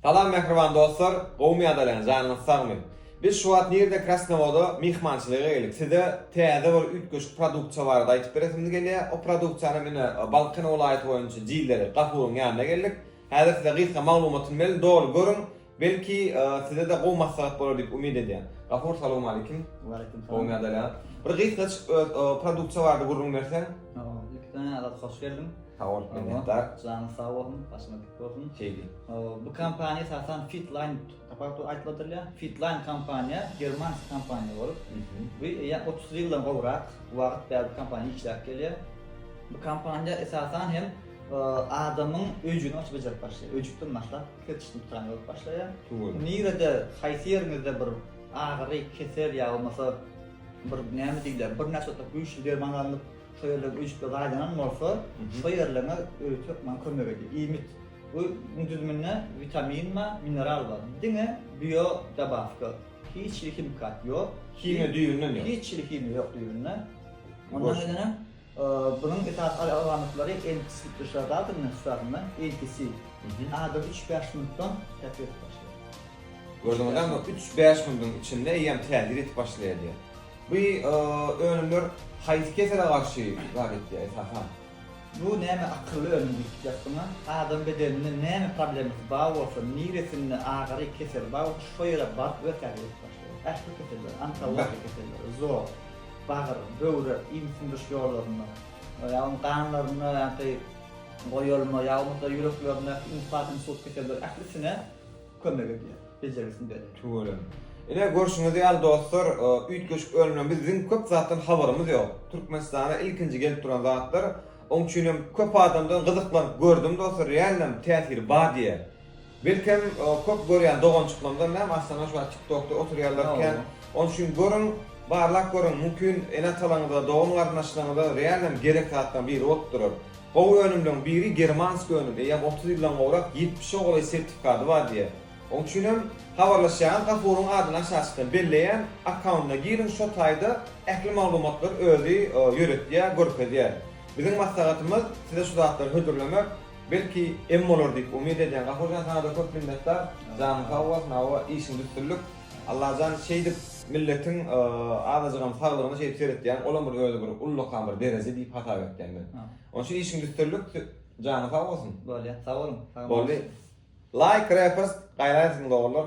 Salam mähriban dostlar, gowumy ýagdaýlaryňyz, janyňyz sagmy? Biz şu wagt nirde Krasnowoda myhmançylyga geldik. Size täze bir üýtgeşik produksiýa barada aýtyp beresimiz gelýär. O produksiýanam ine Balkan welaýaty boýunça dilleri Gafuryň ýanyna geldik. Häzir size gysga maglumatyny berin, doly görüň. Belki size-de gowy maslahat bolar diýip umyt edýän. Gafur salowmalikim. Waleýkim salam. Gowumy ýagdaýlaryňyz? Bir gysgaçyk öz produksiýa barada gürrüň berseň. Ilkiden Azat hoş geldiň. Sag bol, minnetdar. Janyň sag bolsun, başyňyz dik bolsun. Şeýdi. Bu kompaniýa esasan Fitline tapawutly aýdyladyrylýar. Fitline kompaniýa germanskiý kompaniýa bolup, bu eýýäm 30 ýyldan gowrak wagt bäri bu kompaniýa işläp gelýär. Bu kompaniýa esasan hem adamyň öýjügini açyp bejerip başlaýar. Öýjükden başlap, ketişini tutan bolup başlaýar. Nirede, haýsy ýeriňizde bir agyry, kesel ýa bolmasa bir näme diýilýär, birnäçe wagtlap güýçli derman alnyp, Şo ýerler üýşüp zaýalanan bolsa, şo ýerlerine öýüt hökman kömek edýär. Iýmit. Bu düzüminde witamin bar, mineral bar. Diňe bio dobawka. Hiç hili himikat ýok. Himiýa düýbünden ýok. Hiç hili himiýa ýok düýbünde. Ondan gelene bunuň esasy alamatlary NTC duşardadyr esasynda NTC. Adam 3-5 minutdan täsir edip başlaýar. Gördüňizmi? 3-5 minutyň içinde eýýäm täsir edip başlaýar diýýär. Bu önümler haýsy kesele garşy zat etýär esasan? Bu näme akylly önüm diýip tutýas Adam bedeninde näme problemasy bar bolsa, niresinde agyry, kesel bar bolsa şo ýere baryp öz täsir edip başlaýar. Ähli keseller, onkologiýa keselleri, zob, bagyr, böwrek, iýmit siňdiriş ýollarynda, ýagny ganlarynda ýaňky goýalma, ýa bolmasa ýüreklerindäki infarkt, insult keselleri ählisine kömek edýär, bejergisini berýär. Tüweleme. Ine görşüňiz ýaly dostlar, üýtgeşik önümler biziň köp zatdan habarymyz ýok. Türkmenistana ilkinji gelip duran zatlar. Oň üçin hem köp adamdan gyzyklanyp gördüm dostlar, realnam täsiri bar diýýär. Belkem köp görýän doganjyklarymyzam näme aslynda şu wagt TikTokda oturýarlar kän. Oň üçin görüň, barlap görüň, mümkin ene-atalaryňyza, dogan-garyndaşlaryňyza realnam gerek zatlaryň biri bolup durar. Gowy önümleň biri germanskiý önüm, eýýäm 30 ýyldan gowrak 70-e golaý sertifikady bar diýýär. Oň üçinem habarlaşýaňyz Gafuryň adyny aşaçykdan belleýän akkaundyna giriň şo taýda ähli maglumatlary özi ýöretýär, görkezýär. Biziň maslahatymyz size şu zatlary hödürlemek, belki em bolar diýip umyt edýän. Gafurjan saňada köp minnetdar. Janyň sag bolsun hawa işiňde üstünlik. Allajan şeýdip milletiň azajygam saglygyna şeýdip seretýäň olam bir özi bir ullakan bir dereje diýip hasap etýän men. Onuň üçin işiňde üstünlik janyň sag bolsun. Bolýa sag boluň. Boldy. Like repost gaýrat ediň doganlar.